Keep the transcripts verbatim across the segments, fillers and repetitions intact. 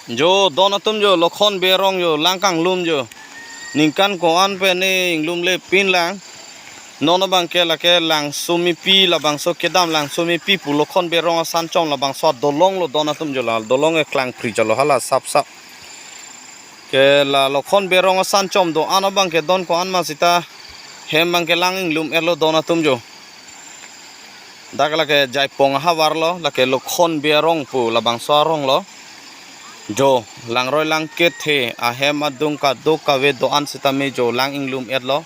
Jo, don atum jo, Lokhon Bey arong jo, lang kanglum jo. Ningkan ko-an pen ne inglumle pinlang. Non abangke lake Langsomepi, labangso kedam Langsomepi pu Lokhon Bey arong asan chom, labangso adolong lo don atum jo, la dolong ke klangpri jalo hala sapsap. Ke la Lokhon Bey arong asan chom do-an abangke don ko-an ma sita hem abangke lang inglum-etlo don atum jo. Dak lake Jaipong ahavar lo, lake Lokhon Bey arong pu labangso arong lo. Jo, langroi lang kethe, ahem adung kadokave do-an sitame jo lang inglum-etlo.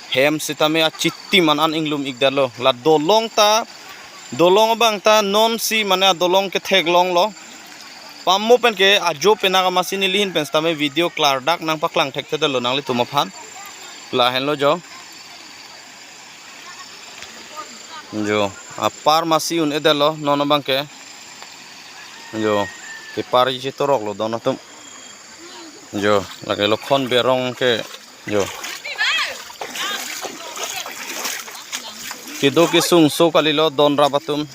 Hem sitame achitim an an inglum-ikdetlo. La dolong ta, dolong abang ta non si mane adolong ketheklong lo. Pamo pen ke ajo penak amatsi neli ahin pen sitame video klardak nangpaklang thekthedetlo nanglitum aphan. Lahenlo jo. Jo, apar amatsi un-edetlo non abangke. Jo, kepar isi torok lo don atum. Jo, lake Lokhon Bey arong ke. Jo. Kedo kesung so kalilo don rap atum.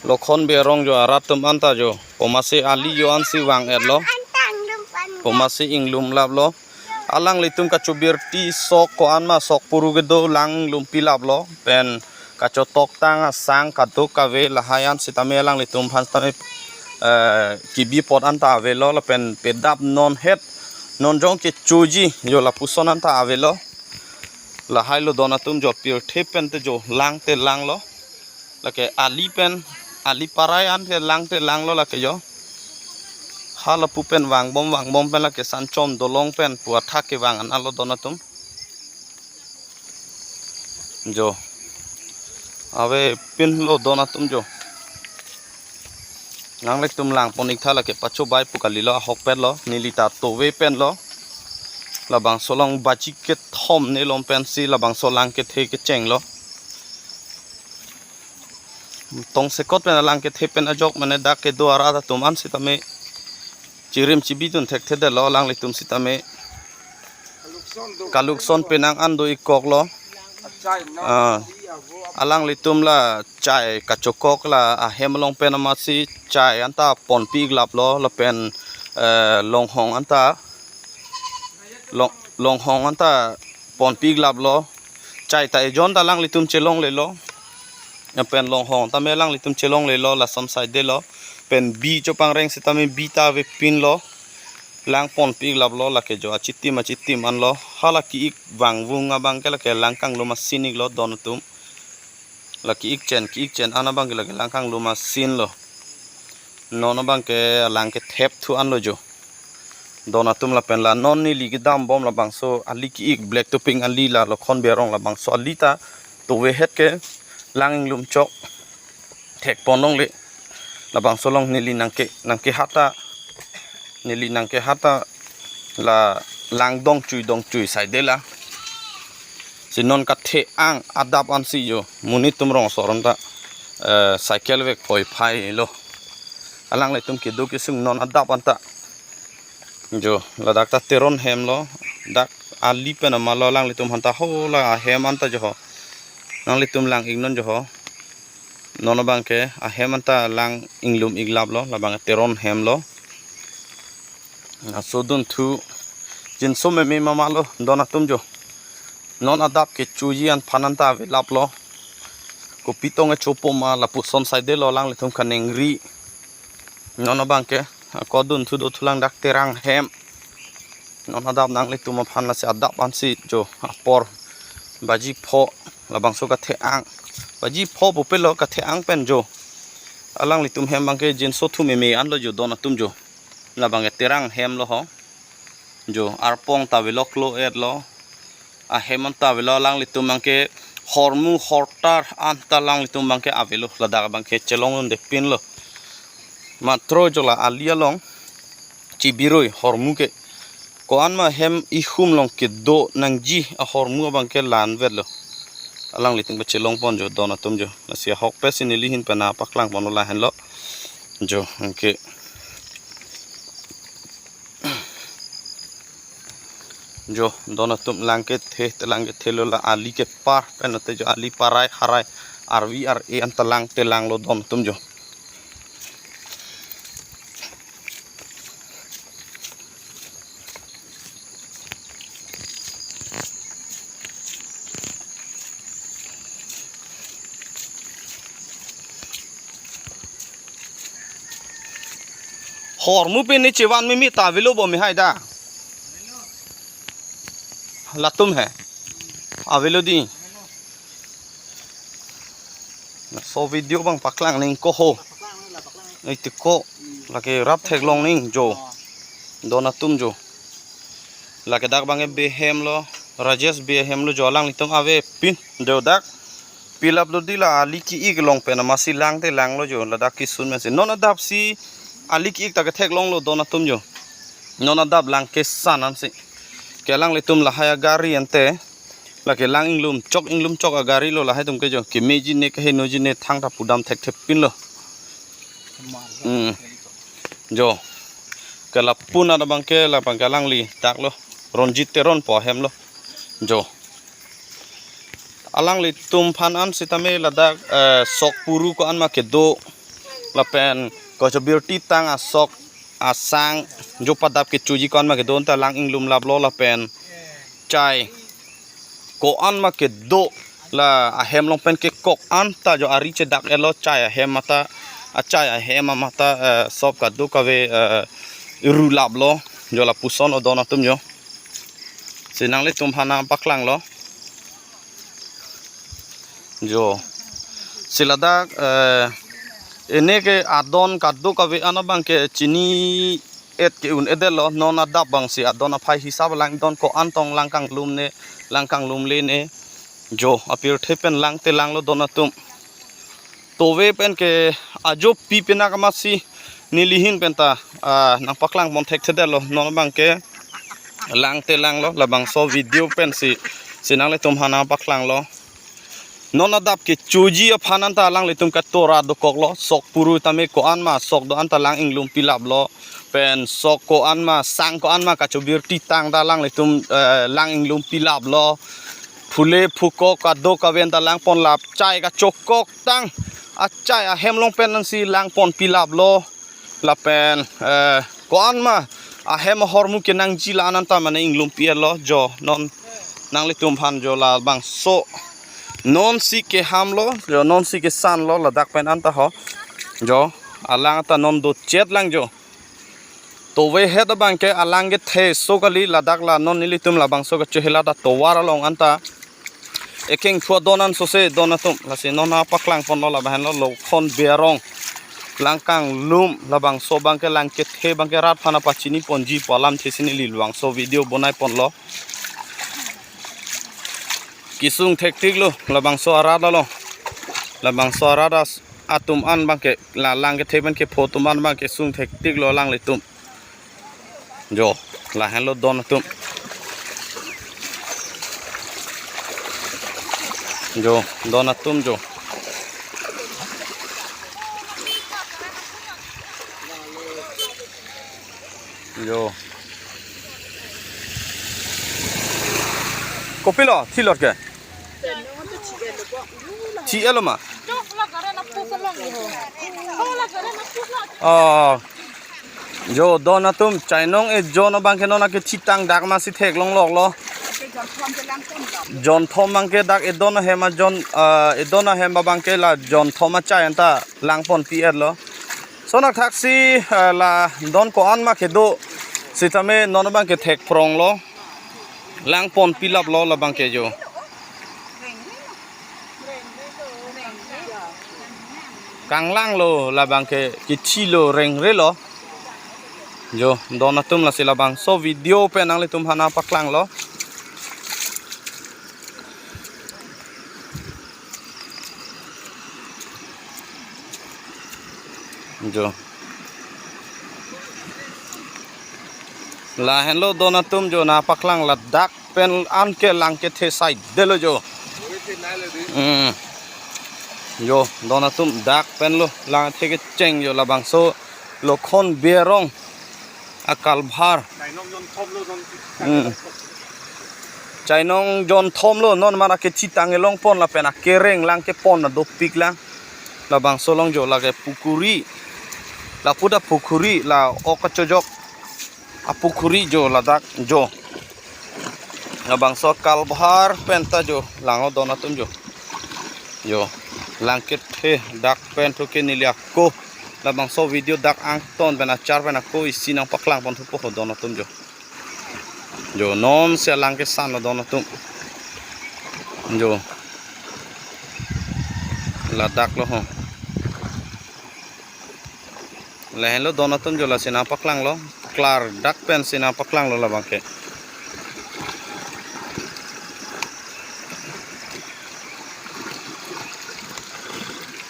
Lokhon Bey arong jo arat atum anta jo. Pomasi ali jo ansi vang-etlo. Pomasi inglum laplo. Alanglitum kachobirti sok ko-an ma sok puru kedo lang lumpi laplo. Pen kachotok tang asang kadokave lahai an sitame alanglitum aphan sitame, eh, kebi apot anta avelo lapen pedap non het non jong kechoji jo lapuson anta avelo. Lahai lo don atum jo pirthe pen te jo lang te langlo. Lake ali pen, ali parai an ke lang te langlo lake jo. Hala pu pen vangbom vangbom pen lake Sanchom dolong pen pu athak kevang an alo don atum. Jo. Avepinlo don atum jo. Nanglitum langpon-iktha lake pachobai pu kalilo, ahokpetlo, neli ta tove penlo. Labangso along baji kethom nelom pensi labangso lang kethe kechenglo. Tongsekot pen alang kethe pen ajok mane dak kedo arat atum an sitame chirim chibidun thekthedetlo alanglitum sitame. Kalukson penang an do-ikkoklo. Ah, alanglitum la chai kachokok la ahem along pen amatsi chai anta ponpi-ik laplo lapen, eh, longhong anta long, longhong anta ponpi-ik laplo. Chai ta ejon ta alanglitum chelonglelo. Lapen longhong tame alanglitum chelonglelo, lason saidelo. Pen bi chopangreng sitame bi ta avepinlo. Lang ponpi-ik laplo lake jo achitim achitim anlo. Hala ki-ik vangvung abangke lake lang kanglum asin-iklo don atum. La ki-ik chen, ki-ik chen an abangke lake lang kanglum asinlo. Non abangke lang kethepthu anlo jo. Don atum lapen la non neli kedambom labangso ali ki-ik black topping ali la Lokhon Bey arong labangso ali ta tovehet ke lang inglum chok thekpon longle. Labangso along neli nangke, nangkehat ta, neli nangkehat ta la lang dongchui dongchui saidela. Si non kathe-ang adap ansi jo, monit atum rong asoron ta, eh, cycle vek phoi phailo. Alanglitum kedo kesung non adap anta. Jo, ladak ta Teron hem lo, dak ali pen amalo alanglitum aphan ta ho la ahem anta jo ho. Nanglitum lang-iknon jo ho. Non abangke ahem anta lang inglum-ik laplo, labang Teron hem lo. Laso dunthu jinso meme mamalo don atum jo. Non adap kechoji an phan anta ave laplo. Kopi tong kechopo ma lapuson saidelo alanglitum kaningri. Non abangke ako dunthu dothulang dak Terang hem. Non adap nanglitum aphan lasi adap ansi jo apor baji pho labangso kathe-ang. Baji pho pupelo kathe-ang pen jo. Alanglitum hem abangke jinso thu meme anlo jo don atum jo. Labangke Terang hem lo ho. Jo arpong ta avelo klo-etlo. Ahem anta avelo alanglitum abangke hormu hortar anta alanglitum abangke avelo ladak abangke chelong un depinlo. Matro jo la ali along chibiroi hormu ke. Ko-an ma hem ihum along kedo nangji ahormu abangke la-anvetlo. Alanglitum kachelongpon jo don atum jo. Lasi ahokpet si neli ahin pen nangpaklangponlo lahenlo. Jo, anke. Jo, don atum lang kethe, te lang kethelo la ali kepar, pen te jo ali parai harai, arvi ar-e anta lang te langlo don atum jo. Hormu pen ne chevan mimi ta avelo bo mi hai da. Latum he. Avelo di. Laso video abang paklang ning ko ho. Iti ko. Lake rap theklong ning jo. Don atum jo. Lake dak abang ke bey ahem lo. Rajesh bey ahem lo jo, alanglitum avepin. Jo dak. Pilap lo di la ali ki-ik along pen amatsi lang te lang lo jo, ladak kisun mesi. Non adap si ali ki-ik ta ketheklong lo don atum jo. Non adap lang kesan ansi. Ke alanglitum lahai agari ante. Lake lang inglum chok inglum chok agari lo lahai atum ke jo. Kemeji ne kehenoji ne thangta pudam thekthepin lo. Hmm. Jo. Ke lapu-an abang ke labang ke alangli dak lo. Ronjit Teron po ahem lo. Jo. Alanglitum aphan an sitame ladak, eh, sok puru ko-an ma kedo. Lapen kachobirti tang asok asang jo padap kechoji ko-an ma kedo anta lang inglum laplo lapen chai ko-an ma kedo la ahem along pen kekok anta jo ari chedak-etlo chai ahem mata, achai ahem mata, eh, sop kadokave, eh, ru laplo jo lapuson o don atum jo. Si nanglitum aphan nangpaklang lo. Jo. Si ladak, eh, ene ke adon kadokave an abang ke chini-et ke-un-edet lo, non adap abang si adon aphai hisap lang don ko-an tong lang kanglum ne, lang kanglum le ne. Jo, apirthe pen lang te lang lo don atum. Tove pen ke ajopi pen akamatsi neli ahin pen ta, ah, nangpaklang pon thekthedet lo, non abang ke lang te lang lo, labangso video pen si, si nanglitum aphan nangpaklang lo. Non adap kechoji aphan anta alanglitum katora dokok lo, sok puru tame ko-an ma sok do anta lang inglum pilap lo, pen sok ko-an ma, sang ko-an ma kachobirti tang ta alanglitum, eh, lang inglum pilap lo. Phule phukok kadokave anta lang pon lap, chai kachokok tang achai ahem along pen ansi lang pon pilap lo. Lapen, eh, ko-an ma ahem ahormu kenangji la-an anta mane inglum pi-etlo jo non nanglitum aphan jo labangso. Non si keham lo, jo non si kesan lo ladak pen anta ho. Jo, alang anta non dochet lang jo. Tove het abang ke alang kethe so kali ladak la non nelitum labangso kachohela ta tovar along anta. Ekeng thua don an sose don atum. Lasi non nangpaklang pon lo labang henlo Lokhon Bey arong. Lang kanglum labangso abang ke lang kethe abang ke rat aphan nangpachini ponji pu alamthe si neli labangso video bonai pon lo. Kesung thektik lo labangso arat lo. Labangso arat as-, atum an abang ke la lang kethe pen kepho atum an abang kesung thektik lo alanglitum. Jo, lahenlo don atum. Jo, don atum jo. Jo. Kopilo, thilot ke? Thi-etlo ma? Oh. Jo, don atum, chainong ejon abang ke non akethitang dak amatsi theklong loklo. Jonthom abang ke dak edon ahem ajon, ah, edon ahem abang ke la jonthom achai anta lang pon pi-etlo. Sonak thaksi, ah, la don ko-an ma kedo sitame non abang ke thekprong lo. Lang pon pilap lo labang ke jo. Kanglang lo labang ke kithi lo rengre lo. Jo, don atum lasi labangso video pen nanglitum aphan nangpaklang lo. Jo. Lahenlo don atum jo nangpaklang ladak pen an ke lang kethe saidetlo jo. Hmm. Jo, don atum dak pen lo lang kethe kecheng jo labangso Lokhon Bey arong akalbhar. Hmm. Chainong jonthom lo non mara kethitang elong pon lapen akereng lang kepon na dopik lang. Labangso along jo lake pukuri. Lapu ta pukuri la ok kachojok. Apukuri jo ladak jo. Labangso kalbhar pen ta jo. Lang o don atum jo. Jo. Lang kethe dak pen thu ke neli ako. Labangso video dak angton pen achar pen ako isi nangpaklang pon thupo ho don atum jo. Jo, non si alang kesan lo don atum. Jo. Ladak lo ho. Lahenlo don atum jo, lasi nangpaklanglo. Klardak pensi nangpaklanglo labangke.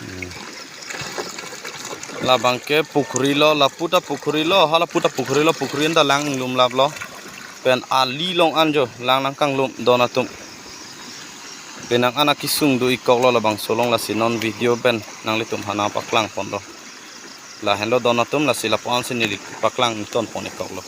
Hmm. Labangke pukhuri lo, lapu ta pukhuri lo, ha lapu ta pukhuri lo, pukhuri anta lang inglum laplo. Pen ali along an jo, lang nangkanglum don atum. Penang an akesung do-ik koklo labangso along, lasi non video pen nanglitum aphan nangpaklang ponlo. Lahenlo don atum, lasi lapu-an si neli paklang ington pon-ik koklo.